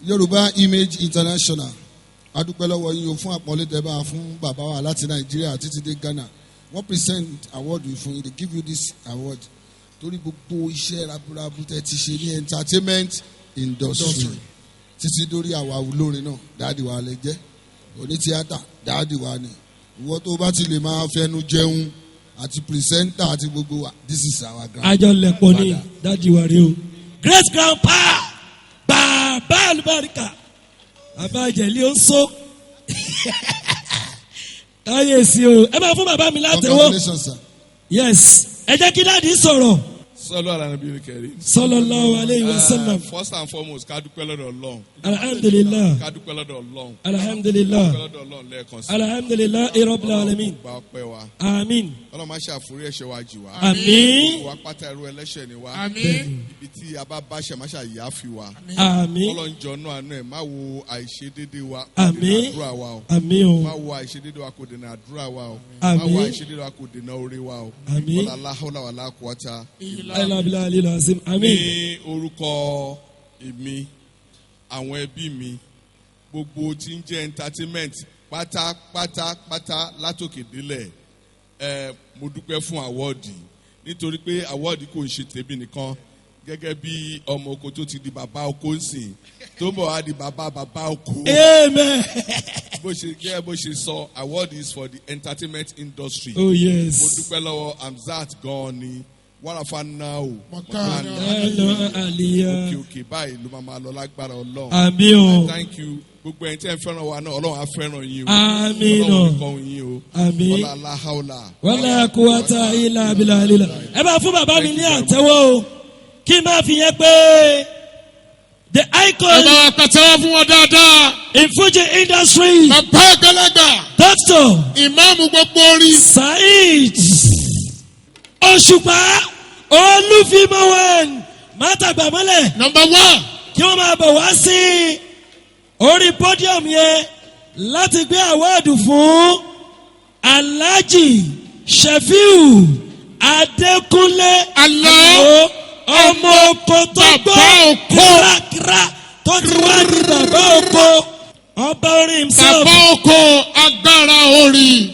Yorùbá Image International, adúpẹ́ lọ́wọ́ yín o fún àpọ́nlé tẹ́ bá a fún bàbá wa láti Nàìjíríà títí dé Ghana. Wọ́n present award fún yín. They give you this award torí gbogbo iṣẹ́ raburabu tẹ́ ti ṣe ní entertainment industry títí dórí àwa olórin náà. Daddy wa lè jẹ́ oní tíátà, daddy wa ni. Ìwọ tó bá ti lè máa fẹnu jẹun àti presenter àti gbogbo wa, this is our grand Àjọ lẹ̀pọ̀ ní father. Daddy wa rí o. Great grandpa, bàbá àlùbáríkà, bàbá àjẹlí ó ń sọ káyèsí o. Ẹ máa fún bàbá mi látẹ̀wọ́. Congratulations, sir. Yes, ẹ jẹ́ kí daddy sọ̀rọ̀. صلوا على النبي الكريم. صلى الله عليه وسلم. First and foremost, ká dúpẹ́ lọ́dọ̀ Ọlọ́run. Alhamdulilah. Ká dúpẹ́ lọ́dọ̀ Ọlọ́run. Alhamdulilah. Dúpẹ́ lọ́dọ̀ Ọlọ́run lẹ́ẹ̀kan sí. الحمد لله رب العالمين. Gba ọpẹ́ wa. Àmín. Ọlọ́run má ṣàforí ẹ̀ṣẹ̀ wa jì wá. Àmín. Wa pátá, ẹrú ẹlẹ́ṣẹ̀ ni wá. Àmín. Ibi tí a bá bá ṣẹ̀, má ṣàyà fi wa. Àmín. Ọlọ́run jọ̀ọ́, àánú ẹ̀, má wo àìṣedédé wa kò Àmín. dènà àdúrà wa o. Àmín o. Má wo àìṣedédé wa kò dènà àdúrà wa o. Má Àmín. wo àìṣedédé wa kò dènà oore wa o. Àmín. ولا حول ولا قوة. إلا بالله العظيم, àmín. Ní orúkọ èmi, àwọn ẹbí mi, gbogbo tí ń jẹ́ entertainment pátápátápátá látòkè délẹ̀, ẹ mo dúpẹ́ fún award, nítorí pé award kò ń ṣe tèmi nìkan. Gẹ́gẹ́ bí ọmọ oko tó ti di bàbá oko ń sìn, tó ń bọ̀ wá di bàbá bàbá oko, Amen. bó ṣe gẹ́gẹ́ bó ṣe sọ, award is for the entertainment industry. Oh yes. Mo dúpẹ́ lọ́wọ́ Hamzat gan-an ni. ورفعناه مكانا. Hello, Aliya. Òkè òkè báyìí ló máa máa lọ lágbára Ọlọ́run. Àmín o. Thank you. Gbogbo ẹni tí ẹ ń fẹ́ràn wa náà, Ọlọ́run á fẹ́ràn yín o. Àmín o. Ọlọ́run nìkan yín o. Àmín. ولا لا حول ولا قوة إلا بالله. Ẹ bá fún bàbá mi ní àtẹ́wọ́ o, kí n máa fi yẹn pé the Ẹ icon bá wa pàtẹ́wọ́ fún wọn dáadáa. in Fuji industry, Bàbá àgbàlagbà. Doctor Ìmáàmù gbogbo orí. Saheed Òṣùpá Olúfimọ́wẹ́n Mátàgbàmọ́lẹ̀, Number one. kí wọ́n máa bọ̀ wá sí orí podium yẹn láti gbé award fún Alhaji Shefiu Adékúnlé Alao. Ọmọ oko tó gbọ́ Bàbá oko. kírákírá tó ti wá di bàbá oko, ọba orin himself. Bàbá oko, agbára orí.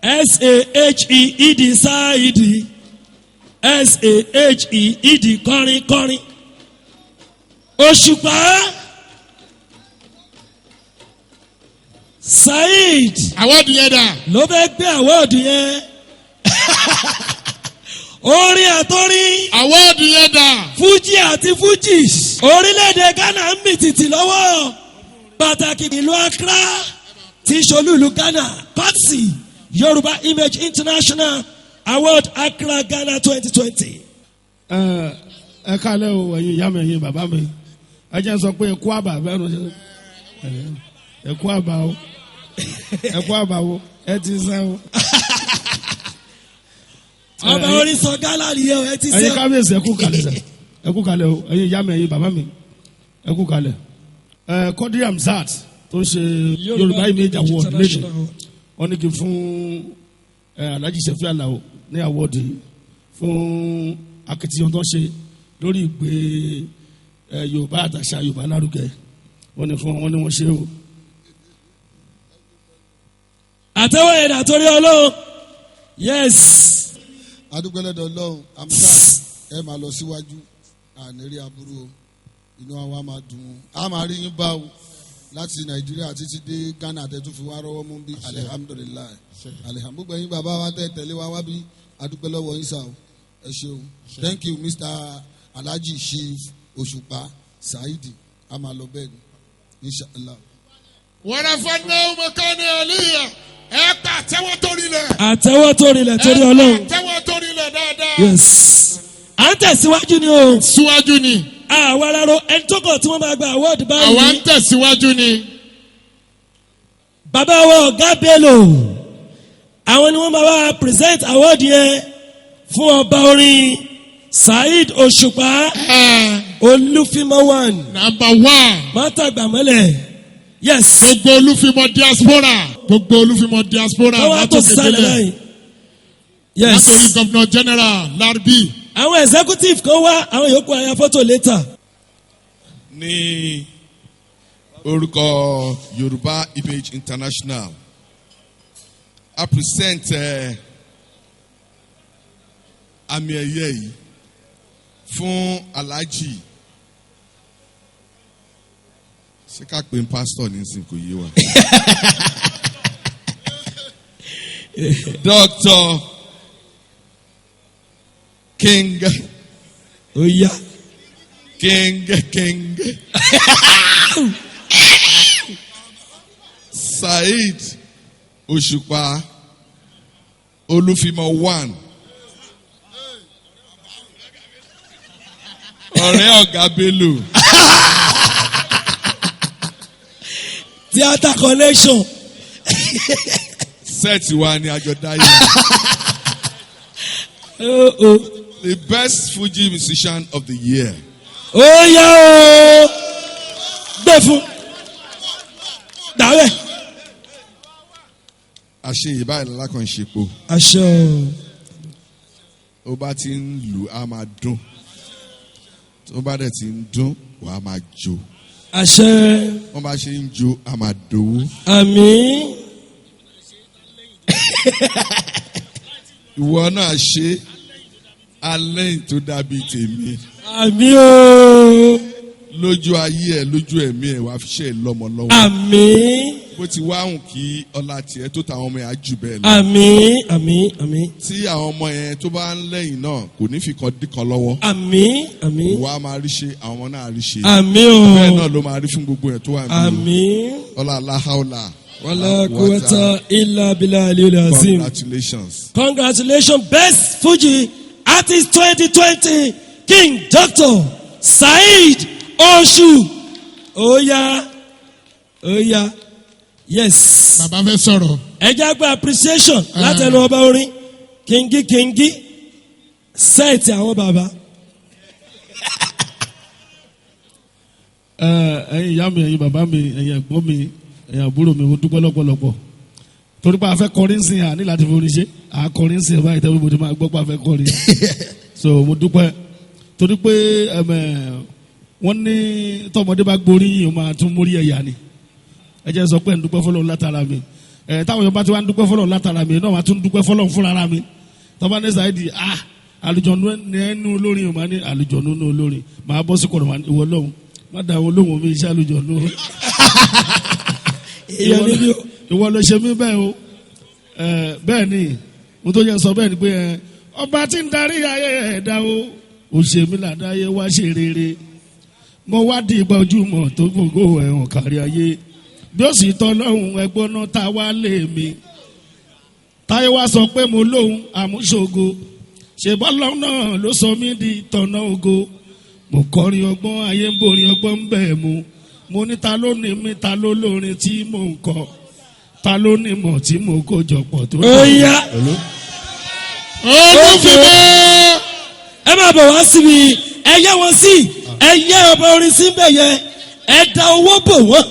Saheed, Saidi, Saheed, kọrin kọrin Òṣùpá Saheed. Award yẹn dà? Ló fẹ́ gbé award yẹn, orin àtọrin. Award yẹn dà? Fújì àti fújì. Orílẹ̀-èdè Ghana ń mì tìtì lọ́wọ́, pàtàkì ìlú Accra tí ṣolúìlú Ghana. Courtesy Yorùbá Image International Award, Accra, Ghana, 2020. Ẹ ẹ kálẹ̀ o, ẹ̀yin ìyá mi, ẹ̀yin bàbá mi. Ẹ jẹ́ n sọ pé ẹ kú àbà bẹ́ẹ̀ ló ṣe, ẹ kú àbà o, ẹ kú àbà o, ẹ ti sẹ́ o. Ọba orin sọ Ghana nìyẹn o, ẹ ti Ẹ̀yin sẹ́. kábíyèsí, ẹ kú kalẹ̀ sẹ́, ẹ kú kalẹ̀ o. Ẹ̀yin ìyá mi, ẹ̀yin bàbá mi, ẹ kú kalẹ̀. Ẹ Quadri Hamzat tó ń ṣe Yorùbá Image Award lẹ́nu, wọ́n ní kí n fún ẹ Alhaji Sefi Alao ní award yìí fún akitiyan tó ń ṣe lórí ìgbé ẹ Yorùbá àtàṣà Yorùbá lárugẹ. Wọ́n ní fún wọn ní wọ́n ṣe o. Àtẹwọ́ yẹn dà torí Ọlọ́run? Yes. Adúpẹ́ lọ́dọ̀ Ọlọ́run. Hamzat, ẹ máa lọ síwájú, ànírí aburú o. Inú wa máa dùn ún, a máa rí yín bá o láti Nàìjíríà títí dé Ghana tẹ́tù fi wá rọ́wọ́ mú bí. Alihamudulilayi, alihamudulilayi. Gbogbo ẹ̀yin bàbá wa tẹ́ tẹ̀lé wa wá bí, adúpẹ́ lọ́wọ́ yín sá o. Ẹ ṣeun. Thank you, Mr. Alhaji Chief Òṣùpá Saidi. A máa lọ bẹ́ẹ̀ ni, inshallah. ورفعناه مكانا عليا. Ẹ pàtẹ́wọ́ tó rinlẹ̀. Àtẹwọ́ tó rinlẹ̀ torí Ọlọ́run. Ẹ pàtẹ́wọ́ tó rinlẹ̀ dáadáa. Yes, à ń tẹ̀síwájú ni o. Síwájú ni. Àwa rárá, ẹni tó kàn tí wọ́n máa gba award Àwa ń báyìí, tẹ̀síwájú ni. bàbá wa Ọ̀gá Bello, àwọn ni wọ́n máa wá present award yẹn fún ọba orin Saheed Òṣùpá Olúfimọ́ one. Number one. Mọ́tàgbàmọ́lẹ̀, yes. Gbogbo olúfimọ diaspora, gbogbo olúfimọ diaspora wọ́n wá tó látòkè sálẹ̀ délẹ̀. báyìí, yes. Látòrí Governor General Larbi. Àwọn executive kan wá, àwọn yòókù àyà fọ́tò later. Ní orúkọ Yorùbá Image International, a present àmì ẹ̀yẹ yìí fún Alhaji, ṣé ká pè ń pásítọ̀ nísìn, kò yé wa, Dr. King Ó yá. King Saheed Òṣùpá Olúfimọ one, ọ̀rẹ́ Ọ̀gá Bello, Theatre connection. Set wa ni àjọdáyé, Oh, oh. the best Fuji musician of the year. Ó yá o, gbé fún dàwẹ́. Àṣeyìí báyìí lálákànṣepo. Àṣẹ o. Ó bá ti ń lù, á máa dún. Tó bá dẹ̀ ti ń dún, wàá máa jó. Àṣẹ. Wọ́n bá ṣe ń jó, á máa dòwó. Àmín. Ìwọ náà ṣe alẹ́ tó dàbí tèmi. Àmín o. Lójú ayé ẹ, lójú ẹ̀mí ẹ, wàá fi ṣe lọ́mọ lọ́wọ́. Àmín. Bó ti wá hùn kí ọlá tiẹ̀ tó tàwọn ọmọ yẹn á jù bẹ́ẹ̀ lọ. Àmín, àmín, àmín. Tí àwọn ọmọ yẹn tó bá ń lẹ́yìn náà, kò ní fi kan dín kan lọ́wọ́. Àmín, àmín. Ìwọ á máa rí ṣe, àwọn ọmọ náà á rí ṣe. Àmín o. Bẹ́ẹ̀ náà ló máa rí fún gbogbo yẹn tó wà níbí. Àmín. Ọlá aláhàólà. Wala quwwata illa billahi aliyul azim. Congratulations. Congratulations, best Fuji artist 2020, King Dr. Saheed Osu. Oya, oya, yes. Bàbá fẹ́ sọ̀rọ̀. Ẹ jẹ́ gba appreciation látẹnu ọba orin kingi kingi set àwọn bàbá. Ẹ̀yin ìyá mi, ẹ̀yin bàbá mi, ẹ̀yin ẹ̀gbọ́n mi, ẹ̀yin àbúrò mi, mo dúpẹ́ lọ́pọ̀lọpọ̀ torí pé a fẹ́ kọrin sìn, à ní láti fi orin ṣe à kọrin sìn báyìí tẹ́lẹ̀, mo ti máa gbọ́ pé a fẹ́ kọrin. So mo dúpẹ́ torí pé ẹ̀mẹ̀ wọ́n ní tọmọdé bá gborí yìí, ó máa tún mórí ẹ̀yà ni. Ẹ jẹ́ sọ pé ń dúpẹ́ fọlọ́run látara mi. Ẹ̀ táwọn Yorùbá ti wá ń dúpẹ́ fọlọ́run látara mi náà, wàá tún dúpẹ́ fọlọ́run fúnra mi. Tọ́ba ní Saheed, ah, àlùjọ̀nú ẹnu olórin, ò máa ní àlùjọ̀nú ní olórin, máa bọ́ sí kọ̀ọ̀rọ̀ ìwọ lọ́hùn, má dà àwọn olóhùn mi iṣẹ́ àlùjọ̀nú. Èèyàn níbí o. Ìwọ ló ṣe mí bẹ́ẹ̀ o. Ẹ bẹ́ẹ̀ ni mo tó yẹ sọ bẹ́ẹ̀ ni pé ẹ ọba tí ń darí ayé ẹ̀dá o, ò ṣe mí làdáyé wá ṣe rere, mo wá di ìgbà ojúmọ́ tó gbogbo ẹ̀hàn kárí ayé, bí ó sì tọ́ lọ́hùn ẹgbọ́n náà tá a wá lé mi, táyé wá sọ pé mo lóhùn àmúṣogo, ṣèbọ́lọ́ náà ló sọ mí di tọ̀nà ògo. Mo kọrin ọgbọ́n ayé ń borin ọgbọ́n ń bẹ̀ mu, mo ní ta ló ní mi, ta ló lórin tí mò ń kọ, ta ló ní mọ̀ tí mo kó jọpọ̀ tó. Oya. Olúfimọ́. Ẹ máa bọ̀ wá síbi ẹ yẹ wọn sí, ẹ yẹ ọba orin sí bẹ́ẹ̀ yẹ, ẹ da owó bò wọ́n,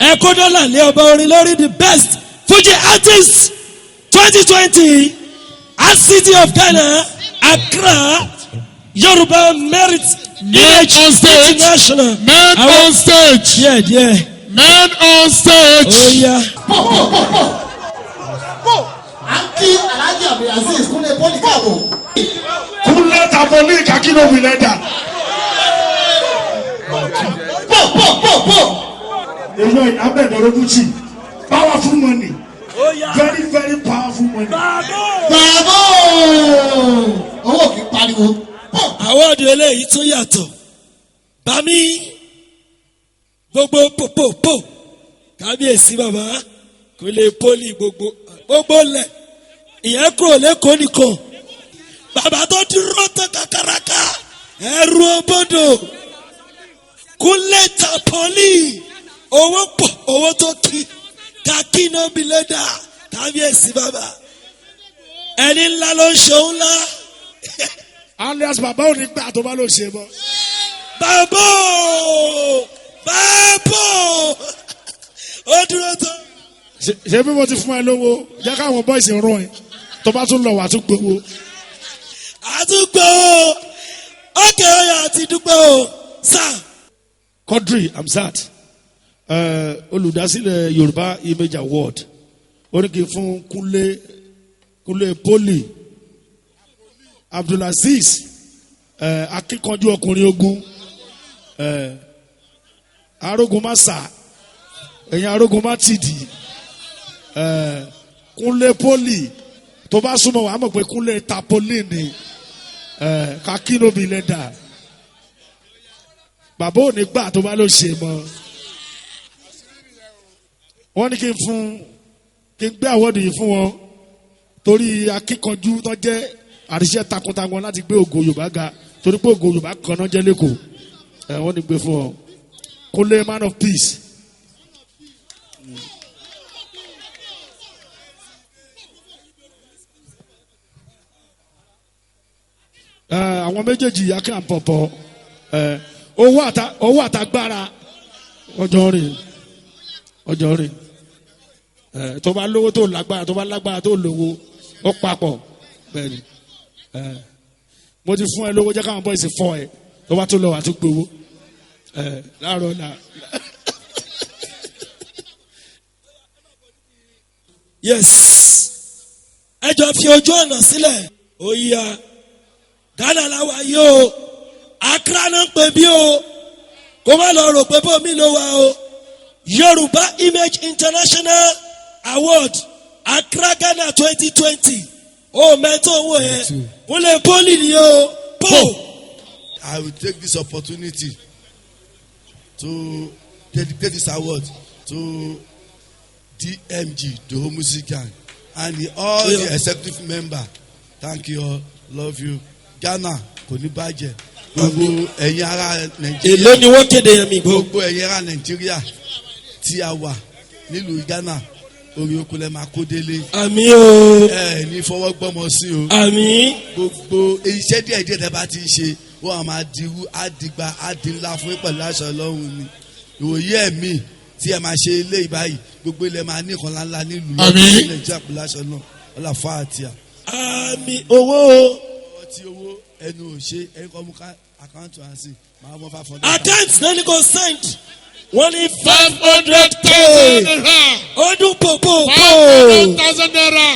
ẹ kó dọ́là lé ọba orin lórí, the best Fuji artist 2020 at City of Ghana, Accra, Yoruba Merit Image On stage. International. Men on stage. Díẹ̀ díẹ̀. Men on stage. Oya. Bó à ń kí Alhaji Abdulaziz Kúnlé Pọ́lì káàbọ̀. Kúnlẹ̀ tàbọ̀lì kàkínó mi lẹ́dà. Bó bó bó bó. Èyàn Ahmed Oroguchi, powerful money, very very powerful money. Bàbá owó kì í pariwo. Bó. Àwọ̀dù eléyìí tún yàtọ̀ bámi gbogbo pòpòpò kábíyèsí bàbá kò lè pólì gbogbo gbogbo lẹ̀, ìyẹn kúrò lẹ́kọ̀ọ́ nìkan, bàbá tó dúró tán kakaraka, ẹrú obodò, Kúnlé Tapọ́lì, owó pọ̀, owó tó kí kakí náà bí lẹ́dà, kábíyèsí bàbá, ẹni ńlá ló ń ṣe ńlá. Alias bàbá ò ní gbà tó bá ló ṣe mọ́. Bàbá o, bàbá o, ó dúró tán. Ṣé bí mo ti fún ẹ lówó, jẹ́ káwọn boys rún ẹ, tó bá tún lọ wà tún gbowó. Àtúntò. Tún gbọ́ o. Ókè ọyà àti dúpẹ́ o sir. Quadri Hamzat, olùdásílẹ̀ Yorùbá Image Award, ó ní kí n fún Kúnlé, Kúnlé Poli Abdulaziz, akíkanjú ọkùnrin ogun, arógun má sà, ẹ̀yin arógun má tìdí. Kúnlé Poli, tó bá súnmọ́ wàá mọ̀ pé Kúnlé tapolin ni, kakinobi lẹ́dà bàbá ò ní gbà tó bá ló ṣe mọ́. Wọ́n ní kí n fún, kí n gbé award yìí fún wọn torí akíkanjú tó jẹ́ àríṣẹ́ takuntakun láti gbé ògo Yorùbá ga, torí pé ògo Yorùbá kan náà jẹ́ lẹ́kọ̀ọ́. Ẹ wọ́n ní gbé fún ọ, Kúnlé, man of peace. Ẹ àwọn méjèèjì yakin àpọ̀pọ̀, ẹ owó àtagbára ọjọ́ rìn, ọjọ́ rìn. Ẹ tó bá lówó tó lágbára, tó bá lágbára tó lówó, ó papọ̀ bẹ́ẹ̀ ni. Ẹ mo ti fún ẹ lówó, jẹ́ káwọn boys fọ́ ẹ, tó bá tó lọ wà tó gbowó ẹ láàárọ̀ là. Yes, ẹ jọ fi ojú ọ̀nà sílẹ̀. Ó yá, Ghana làwa yìí o, Accra náà ń pè bí o, kó má lọ rò pé bómi ló wà o. Yorùbá Image International Award, Accra, Ghana, 2020. Ó mẹ́tò owó yẹn, Kúnlé Poli ni o po. I will take this opportunity to dedicate this award to DMG, the whole music gang, and all the executive member. Thank you all, love you. Ghana kò ní bàjẹ́. Gbogbo ẹ̀yin ará Nàìjíríà. Èló ni wọ́n kéde yẹn mi gbọ́? Gbogbo ẹ̀yin ará Nàìjíríà tí a wà nílùú Ghana, orí oko lẹ máa kó délé. Àmín o. Ẹ ní fọwọ́ gbọ́mọ sí o. Àmín. Gbogbo iṣẹ́ díẹ̀ díẹ̀ tẹ́ bá ti ń ṣe, wọ́n á máa dirú, á digba, á di ńlá fún yín pẹ̀lú àṣà Ọlọ́run ni. Ìwòye ẹ̀mí tí ẹ máa ṣe ilé ìbáyìí, gbogbo ilẹ̀ máa ní ìkànnì ńlá nílùú Àmín. Nàìjíríà pẹ̀lú àṣà náà ọlá fáàtìyà. Àmín, owó o. Ọtí owó ẹnu ò ṣe ẹni kọ́ mú ká account àǹsì máa wọ́n 500. Account náà ni kò send, wọ́n ní 500,000 naira. Ó dún pòpò pò. 500,000 naira.